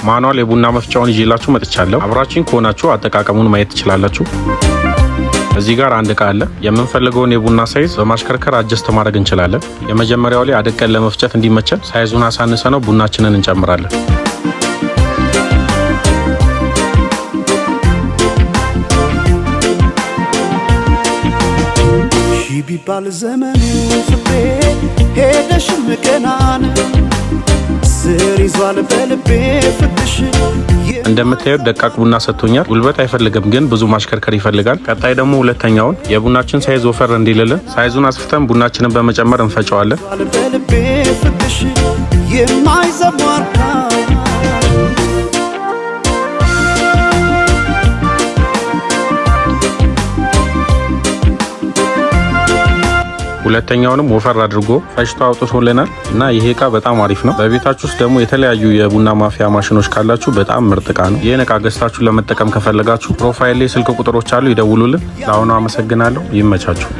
Manual የቡና መፍጫውን ይዤላችሁ መጥቻለሁ። አብራችን ከሆናችሁ አጠቃቀሙን ማየት ትችላላችሁ። እዚህ ጋር አንድ እቃ አለ። የምንፈልገውን የቡና size በማሽከርከር adjust ማድረግ እንችላለን። የመጀመሪያው ላይ አድቀን ለመፍጨት እንዲመቸን size ኡን አሳንሰነው ቡናችንን እንጨምራለን። ሺ ቢባል ዘመኑ ፍቅሬ ሄደሽም ገናን ስር ይዟል በልቤ ፍቅርሽ። እንደምታዩት ደቃቅ ቡና ሰጥቶኛል። ጉልበት አይፈልግም፣ ግን ብዙ ማሽከርከር ይፈልጋል። ቀጣይ ደግሞ ሁለተኛውን የቡናችን size ወፈር እንዲልልን size ኡን አስፍተን ቡናችንን በመጨመር እንፈጨዋለን። ይዟል በልቤ ፍቅርሽ የማይዘሟርካ። ሁለተኛውንም ወፈር አድርጎ ፈጭቶ አውጥቶልናል እና ይሄ እቃ በጣም አሪፍ ነው። በቤታችሁ ውስጥ ደግሞ የተለያዩ የቡና ማፍያ ማሽኖች ካላችሁ በጣም ምርጥ እቃ ነው። ይህን እቃ ገዝታችሁ ለመጠቀም ከፈለጋችሁ profile ላይ ስልክ ቁጥሮች አሉ፣ ይደውሉልን። ለአሁኑ አመሰግናለሁ። ይመቻችሁ።